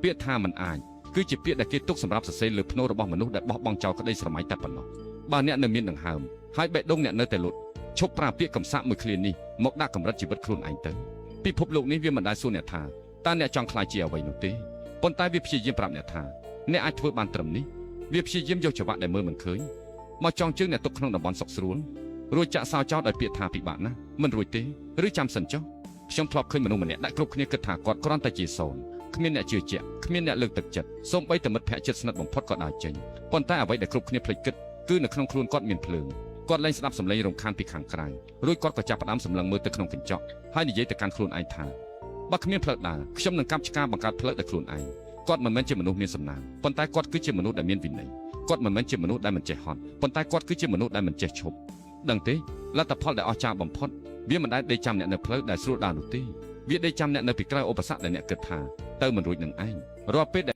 ពាក្យថាមិនអាចគឺជាពាក្យដែលគេទុកសម្រាប់សរសេរលើភ្នូររបស់មនុស្សដែលបោះបង់ចោលក្តីស្រមៃតែប៉ុណ្ណោះបើអ្នកនៅមានដង្ហើមហើយបេះដូងអ្នកនៅតែលុតឈប់ប្រើពាក្យកំសាកមួយឃ្លានេះមកដាក់កម្រិតជីវិតខ្លួនឯងទៅពិភពលោកនេះវាមិនដែលសួរអ្នកថាតើអ្នកចង់ក្លាយជាអ្វីនោះទេប៉ុន្តែវាព្យាយាមប្រាប់អ្នកថាអ្នកអាចធ្វើបានត្រឹមនេះវាព្យាយាមយកច្រវាក់ដែលមើលមិនឃើញមកចងជើងអ្នកទុកក្នុងតំបន់សុខស្រួលរួចចាក់សោចោលដោយពាក្យថាពិបាកណាស់មិនរួចទេឬចាំសិនចុះខ្ញុំធ្លាប់ឃើញមនុស្សម្នាក់ដាក់គ្រប់គ្នាគិតថាគាត់គ្រាន់តែជាសូន្យគ្មានអ្នកជឿជាក់គ្មានអ្នកលើកទឹកចិត្តសូម្បីតែមិត្តភក្តិជិតស្និទ្ធបំផុតក៏ដើរចេញប៉ុន្តែអ្វីដែលគ្រប់គ្នាភ្លេចគិតគឺនៅក្នុងខ្លួនគាត់មានភ្លើងគាត់លែងស្ដាប់សម្លេងរំខានពីខាងក្រៅរួចគាត់ក៏ចាប់ផ្ដើមសម្លឹងមើលទៅក្នុងកញ្ចក់ហើយនិយាយទៅកាន់ខ្លួនឯងថាបើគ្មានផ្លូវដើរខ្ញុំនឹងកាប់ឆ្ការបង្កើតផ្លូវដោយខ្លួនឯងគាត់មិនមែនជាមនុស្សមានសំណាងប៉ុន្តែគាត់គឺជាមនុស្សដែលមានវិន័យគាត់មិនមែនជាមនុស្សដែលមិនចេះហត់ប៉ុន្តែគាត់គឺជាមនុស្សដែលមិនចេះឈប់ដឹងទេលទ្ធផលដែលអស្ចារ្យបំផុតវាមិនដែលដេកចាំអ្នកនៅផ្លូវដែលស្រួលដើរនោះទេវាដេកចាំអ្នកនៅពីក្រៅឧបសគ្គដែលអ្នកគិតថាទៅមិនរួចនឹងឯងរាល់ពេលដែល